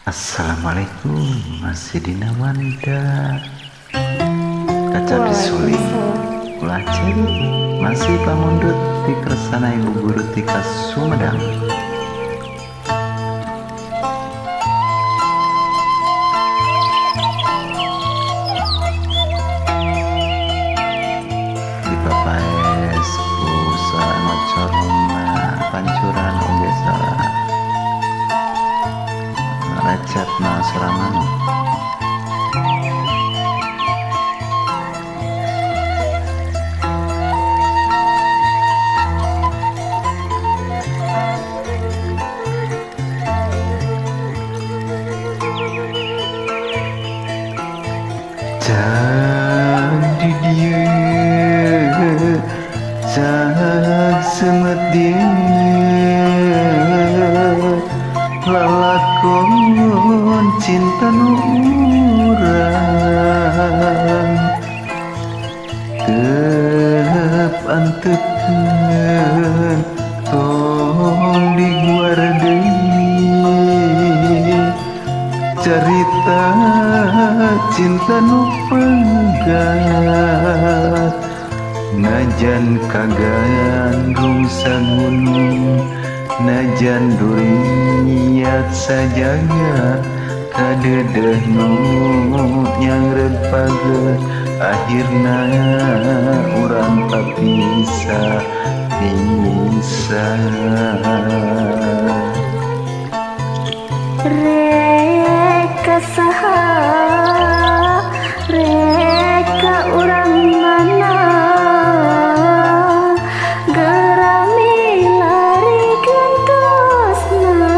Assalamualaikum, masih dina Wanda kaca disuling ulah ceri masih pamundut ti kersana ibu guru tika Sumedang. Di papaes ku sora ngocor pancuran oge sora racat na sora manuk. Cang di dieu, cang semet dieu, lalakon cinta nu urang tep antepkeun tong diguar deui carita cinta nu pegat najan kagandrung sagunung najan duriat sajagat kadedeh nu nyangreg paget akhirna urang papisah pisah. Reka saha, reka urang mana, gerami lari gentosna.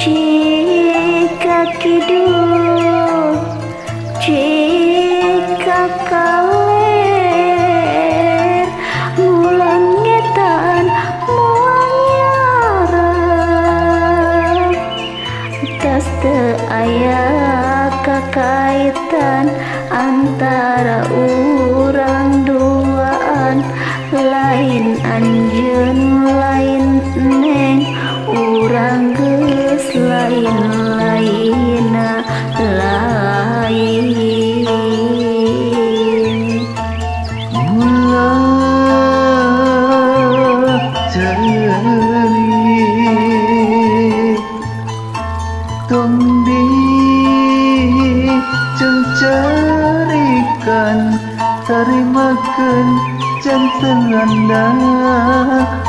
Jika kidul, jika kaler, mulang ngetan moal nyarang. Tas teu aya kakaitan antara urang duaan, lain anjeun lain neng, urang geus lain lainna lain. Ulah ceri tong dicengcarikan tarimakeun janten anda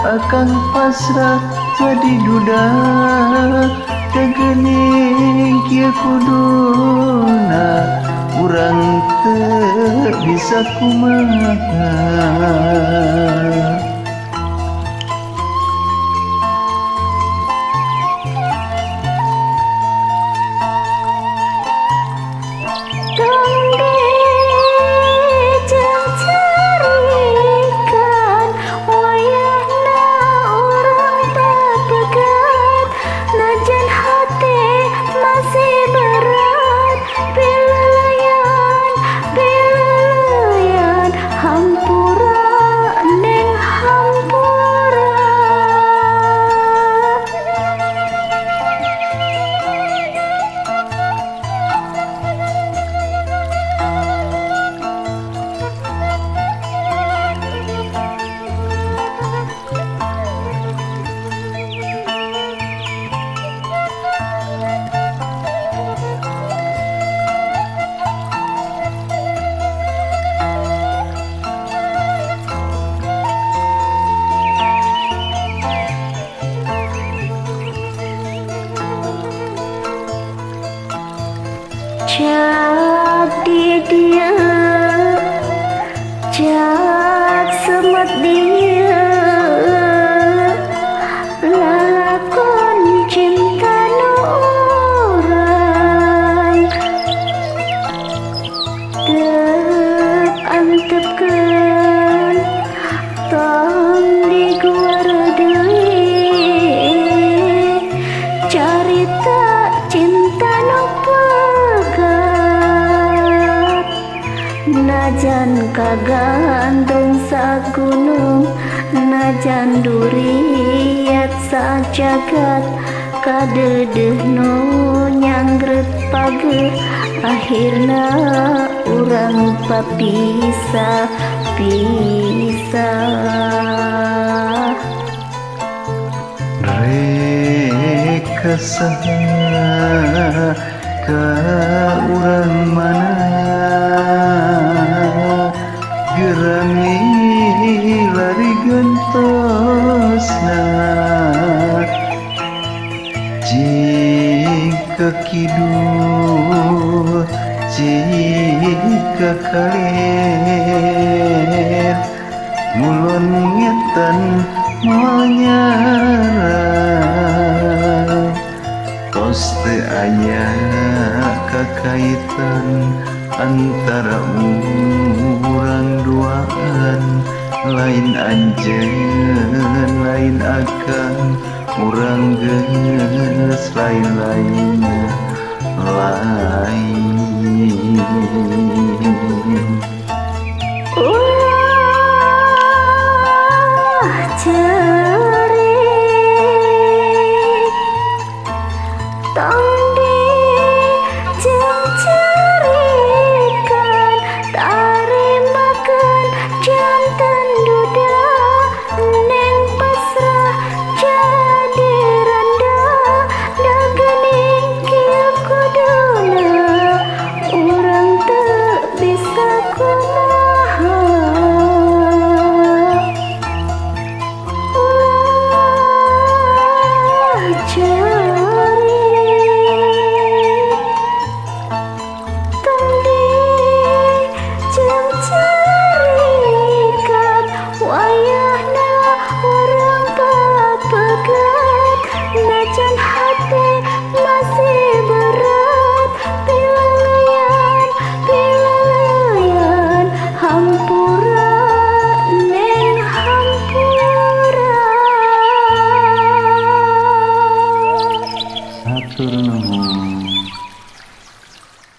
akang pasrah jadi duda tegening kieu kuduna urang teu bisa kumaha. Cak di dieu, cak semet dieu, lalakon cinta nu urang teu antepkeun tong diguar deui carita cinta nu pegat najan kagandrung sagunung najan duriat. Sajagat kadedeh nu nyanggret pageh akhirna urang papisah pisah. Rek saha ka urang mana gerami lari gentosna jika kidul jika kalir mulon ngetan moal nyarang tos teu aya kakaitan antara urang duaan lain anjeun lain akang urang geus lain-lain lain.